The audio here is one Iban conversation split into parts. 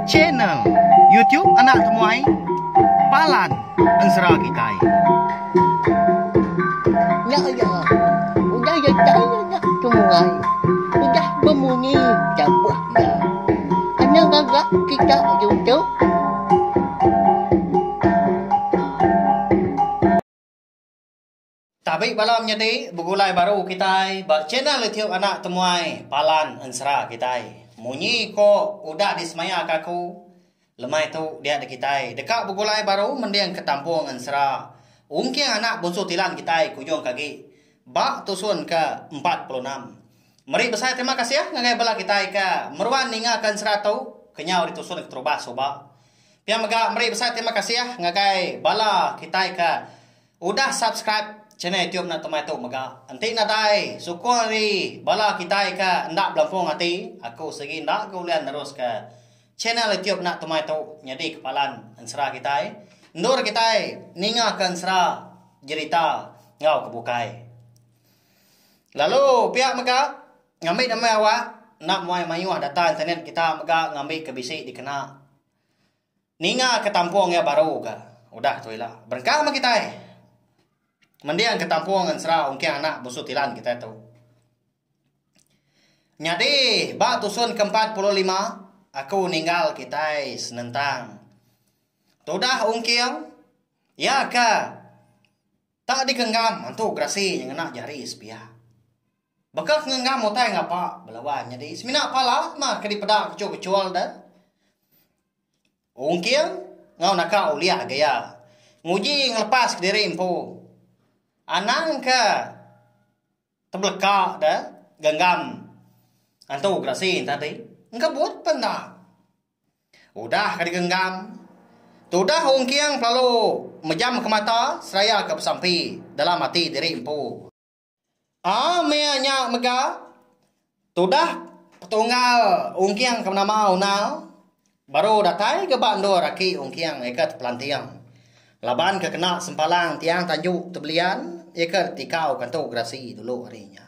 Channel YouTube Anak Temuai Palan Ensera Kitai. Nya iya udah datai anak temuai udah bemunyi tabuh iya. Anang ngaga kita ditu. Tabi bala menyadi begulai baru kitai ba channel YouTube Anak Temuai Palan Ensera kitai. Munyi ko udah disemaya ka aku lemai tu dia kitai deka begulai baru mending ke tampung ensera Ungking Anak Bunsu Tilan kitai kujung ke agi ba tusun ke 46. Meri besai terima kasih ngagai bala kitai ke meruan ninga ke ensera tu kenyau ditusun keterubah suba. Pia mega meri besai terima kasih ngagai bala kitai ke Udah subscribe channel youtube enda temai tu mega. Enti nadai sukung ari bala kitai ke enda belempung ati, aku sigi enda ke ulih neruska channel youtube enda temai tu nyadi kepalan ensera kitai. Endur kitai ninga ke ensera jerita enggau ke bukai. Lalu pia mega ngambi nemai awak enda muai mayuh data internet kita mega ngambi ke bisi dikena. Ninga ke tampung iya baru ga udah tu ila. Berengkah meh kitai. Mending ke tampung ensera ungking anak busu tilan kitai tu. Nyadi ba tusun ke 45 aku ninggal kitai senentang tudah ungking iya ke tak digenggam antu gerasi nya ngena jari sepiak. Baka ke ngenggam utai ngapa belawan nyadi semina pala mah ke dipeda kechul-kechul deh. Ungking enggau naka ulih ga iya nguji ngelepas kediri empu. Anang ke tebeleka deh genggam antu gerasi tadi engkebut pen enda. Udah ke digenggam tudah ungking pelalu mejam ke mata seraya ke besampi dalam ati diri empu. A maya nya mega, tudah petunggal Ungking ke benama Unal baru datai ke ba endur aki Ungking iya ke tepelanting laban ke kena sempalang tiang tanju tebelian iya ke ditikau ke entu gerasi dulu hari nya.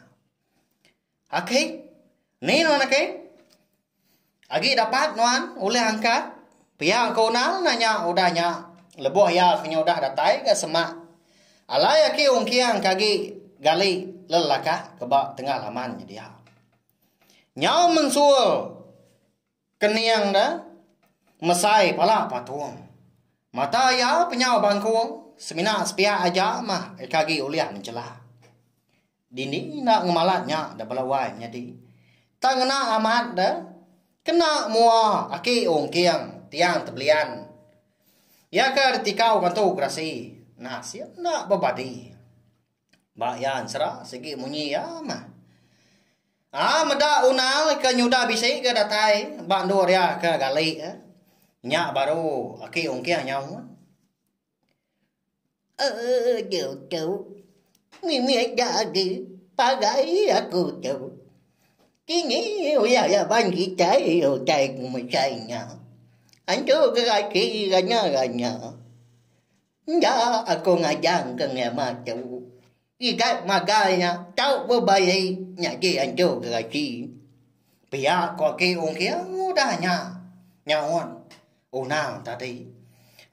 Aki, ni nuan aki? Agi dapat nuan ulih angkat? Pia ko Unal nanya udah nya lebuh iya ke nyudah datai ga semak alai aki Ungking ke agi gali lelakah ke ba tengah laman nya dia. Nyau mensul kening da mesai pala patung. Mata iya penyau bangkung semina sepiak aja mah ke agi ulih mencelah. Dini enda ngemalat nya da bala wai menyadi. Tang ngena amat da kena mua aki ungking tiang tebelian. Iya ke ditikau kantu gerasi nasib enda bebadi. Ba iya ensera sigi munyi iya mah. Aa meda unal ke nyudah bisi ke datai ba endur iya ke gali nya baru aki ungking nyaut. Aduh tu. Mimit da agi pagai aku tu. Kini ulah laban kitai utai ke mesai nya. Antu gerati ranya-ranya. Enda aku ngajang ke ngelama tu. Igat magai nya tau bebali nyadi antu gerati. Pia ko agi ungking udah nya nyaut. Unang tadi.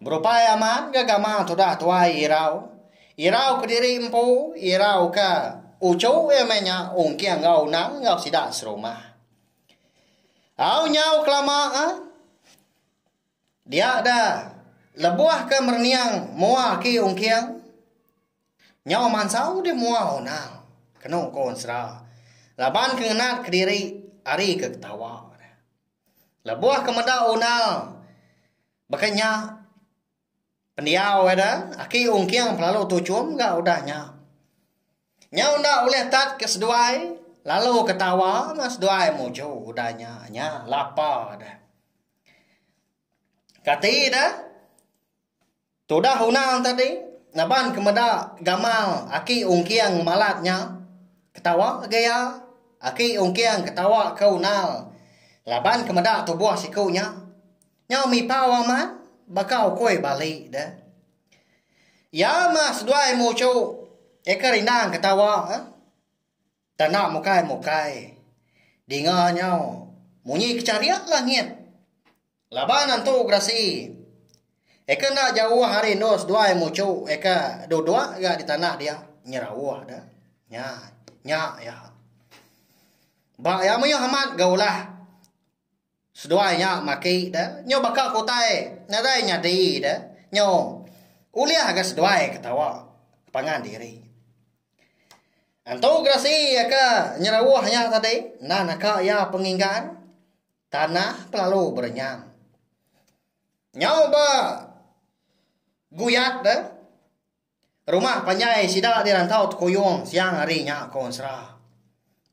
Berupai amat ga gamal tudah tuai irau. Irau kediri empu, irau ke uchu iya meh nya ungking enggau unang enggau sida serumah. Au nyau kelama ah. Dia da lebuh ke merening mua aki ungking nyau mansau deh mua unang kenu ko ensera laban ke ngenat kediri ari ke ketawa. Lebuh ke meda Unal baka nya pendiau iya da aki Ungking pelalu tuchum ga udah nya. Nyau enda ulih tat ke seduai lalu ketawa meh seduai muju udah nya nya lapa deh. Kati deh tudah Unal tadi laban ke meda gamal aki Ungking malat nya ketawa ga iya. Aki Ungking ketawa ke Unal laban ke meda tubuh siku nya. Nyau mipau amat baka ukui bali deh. Iya mah seduai muchu eka rindang ketawa. Tanda mukai-mukai dinga nyau. Munyi kecharik langit. Laban antu gerasi. Eka enda jauh ari endur seduai muchu eka duduk ga di tanah dia nyerauh da. Nya nya iya. Ba iya mayuh amat ga ulah seduai nya maki da nyu baka ke utai nadai nyadi da nyu ulih ga seduai ketawa pangan diri. Antu gerasi eka nyerauh nya tadi enda naka iya penginggar. Tanah pelalu berenyang. Nyau ba guyat de rumah panjai sida di rantau tekuyung siang hari nya ko ensera.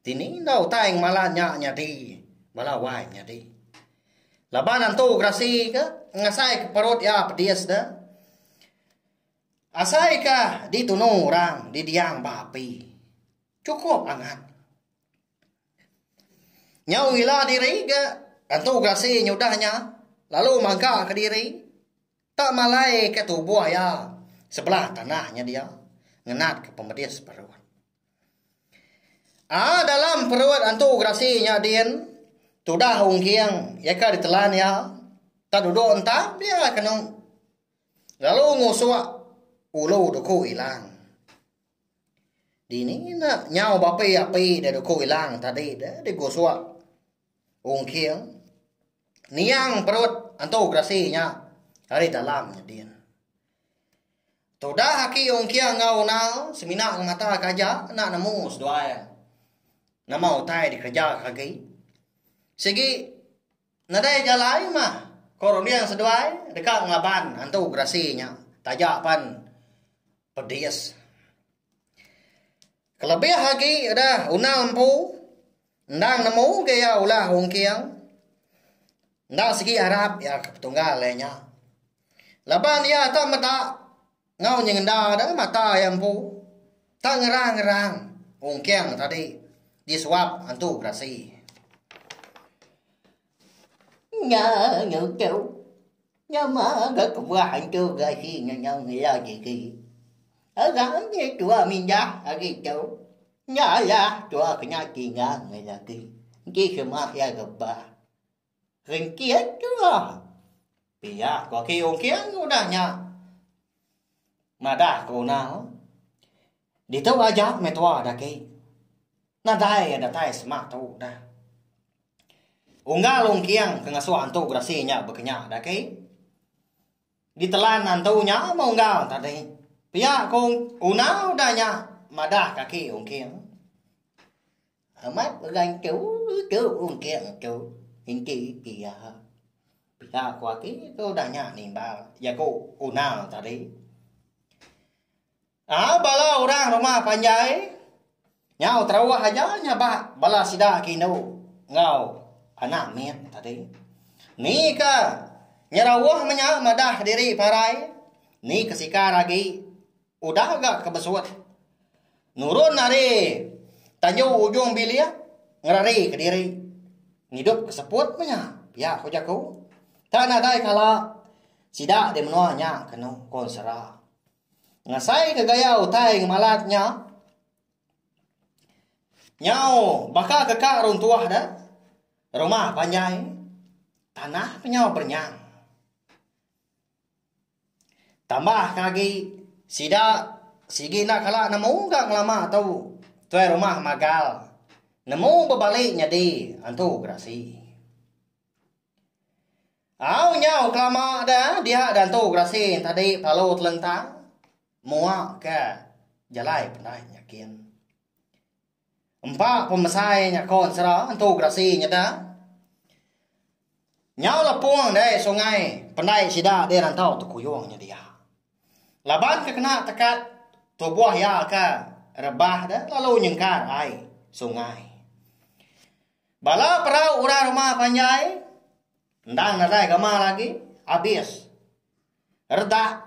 Dini enda utai ngemalan nya nyadi bala wai nyadi. Laban antu gerasi ke ngasai ke perut iya pedis de. Asai ka ditunu orang didiang ba api. Chukup angat. Nyau ngila diri ga antu gerasi nyudah nya lalu mangka ke diri tak malai ke tubuh iya sebelah tanah nya dia ngenat ke pemedis perut. Aa dalam perut antu gerasi nya din tudah ungking iya ka ditelan iya tak duduk entap dia kenu lalu ngusuk ulu duku ilang. Dini enda nyau bapi api da duku ilang tadi da digusuk ungking niang perut antu gerasi nya ari dalam nya din. Tudah aki ungking enggau unal semina ngemata ke aja enda nemu seduai nama utai dikereja ke agi. Sigi nadai jalai mah ko runding seduai deka ngelaban antu gerasi nya taja pan Pedis. Kelebih agi udah unal empu endang nemu ga iya ulah ungking. Enda sigi arap iya ke petunggal iya nya. Laban iya tak meda enggau nyengenda da mata iya empu. Tak ngerang-ngerang ungking tadi disuap antu gerasi. Nya nyutu. Nama ga kebuah antu gerasi nyenang ila diri. Orang nya tua mindah ari tu. Nya alah tua kena tinggang lagi. Enti sema iya rebah. Rengkit tua. Pia ku aki ungking udah nya. Madah ku unal. Ditu aja meh tua daki. Nadai iya datai semak tu dah. Unggal ungking ke ngasuh antu gerasi nya bekenya daki. Ditelan antu nya meh unggal tadi. Pia ku una udah nya madah kaki ungking. Amat orang tu tu ungking tu enti pia. Pia ku aki ke udah nya nimbal jaku una tadi. Aa bala orang rumah panjai nyau teruh aja nyabak bala sida ke indu enggau anak mit tadi. Ni ke nyerauh menya madah diri parai ni ke sikar agi udah ga ke besut. Nurun ari tanju ujung bilik ngerari kediri ngidup ke seput menya pia ku jaku. Tak nadai kala sida di menua nya kenu ko ensera. Ngasai ke gaya utai ngemalat nya. Nyau baka ke ka runtuh da rumah panjai tanah penyau berenyang. Tambah ke agi sida sigi enda kala nemu ga ngelama tu tuai rumah magal nemu bebali nyadi antu gerasi. Au nyau kelama da dia da antu gerasi tadi pelalu telentang mua ke jalai pendai nyakin. Empa pemesai nya ko ensera antu gerasi nyeda. Nyau lepung dai sungai pendai sida di rantau tekuyung nya dia. Laban ke kena tekat tubuh iya ke rebah da lalu nyengkar ai sungai. Bala perau orang rumah panjai endang nadai gamal agi abis redak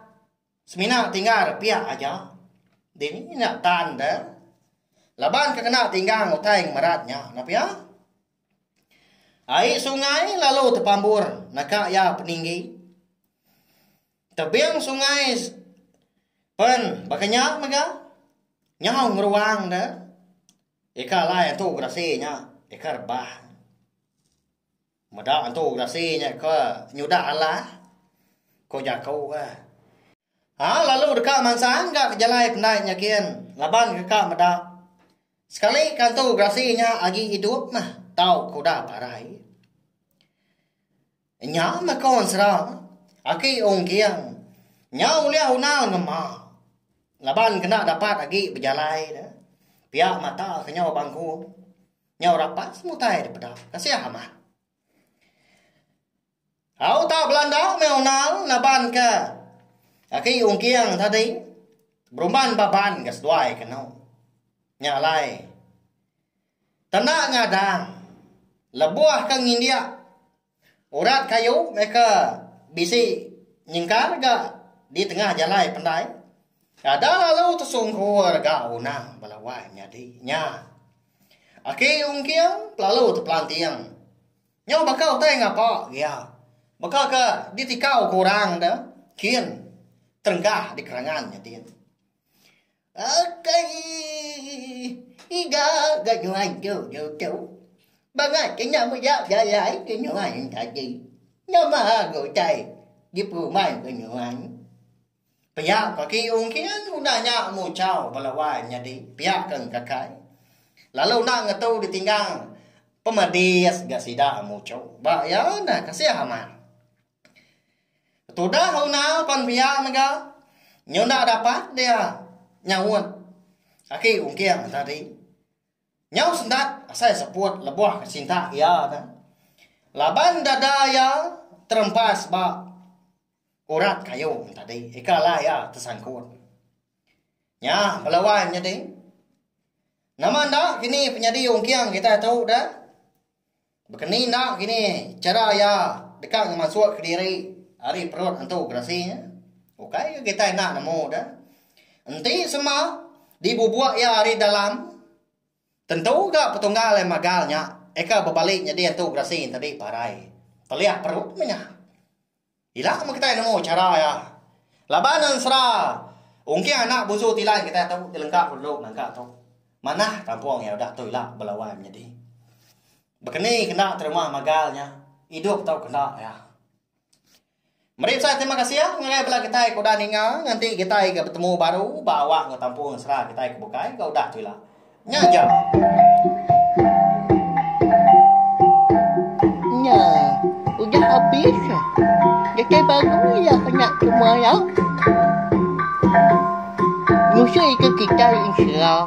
semina tinggal piak aja dini nya tan de laban ke kena tinggang utai ngemerat nya ne pia. Ai sungai lalu tepambur naka iya peninggi. Tebing sungai pen baka nya mega nyau ngeruang de. Ika alai antu gerasi nya ika rebah. Meda antu gerasi nya ke nyudah alah, ko jaku ke. Ha lalu deka mansang ga ke jalai pendai nya kin laban ke ka meda. Sekali ke antu gerasi nya agi idup meh tau ke udah parai. Nya meh ko ensera aki Ungking nya ulih unal ngema laban kena dapat agi bejalai ne pia mata ke nyau bangkung. Nyau rapat semutai dipeda. Kasih amat. Au tau belanda meh unal naban ke aki ungking tadi berumban baban ke seduai kenu. Nya alai tenda ngadang lebuh ke ngindik Urat kayu meka bisi nyengkar ga di tengah jalai pendai. Ada lalu tesungkur ga unang bala wai nyadi nya. Aki ungking pelalu tepelanting. Nyau baka utai ngapa gia. Baka ke ditikau ke orang da kin terengkah di kerangan nya din. Akai iga ga nuan tu tu. Bangat ke nya meda jalai ke nuan tadi. Nama ga utai diperumban ke nuan. Pia ko aki Ungking udah nya muchau bala wai nyadi pia ke engkakai. Lalu enda ngetu ditinggang pemedis ga sida muchu. Ba iya neh kasih amat. Tudah unal pan pia mega nyunda dapat dia nyaut aki ungking tadi. Nyau sendat asai seput lebuh ke sintak iya te. Laban dada iya terempas ba urat kayu tadi ika alai iya tesangkut. Nya bala wai menyadi. Nama enda kini penyadi ungking kitai tu deh. Baka ni enda kini chara iya deka ngemasukka diri ari perut antu gerasi nya? Ukai ke kitai enda nemu deh. Enti sema dibubuk iya ari dalam, tentu ga petunggal iya magal nya eka bebali nyadi antu gerasi tadi parai. Telih perut meh nya. Ila meh kitai nemu chara iya. Laban ensera ungking anak bunsu tilan kitai tu dilengka ku dulu nangka tu. Manah kampung iya udah tu ila bala wai menyadi. Bekeni kena terima magal nya idup tau kena iya. Meri besai terima kasih ngagai bala kitai ke udah ninga nganti kitai ke betemu baru ba awak enggau tampung ensera kitai ke bukai ke udah tu ila. Nya aja. Nya udah abis. Datai baru iya kena semua. Nusui ke kitai ensera.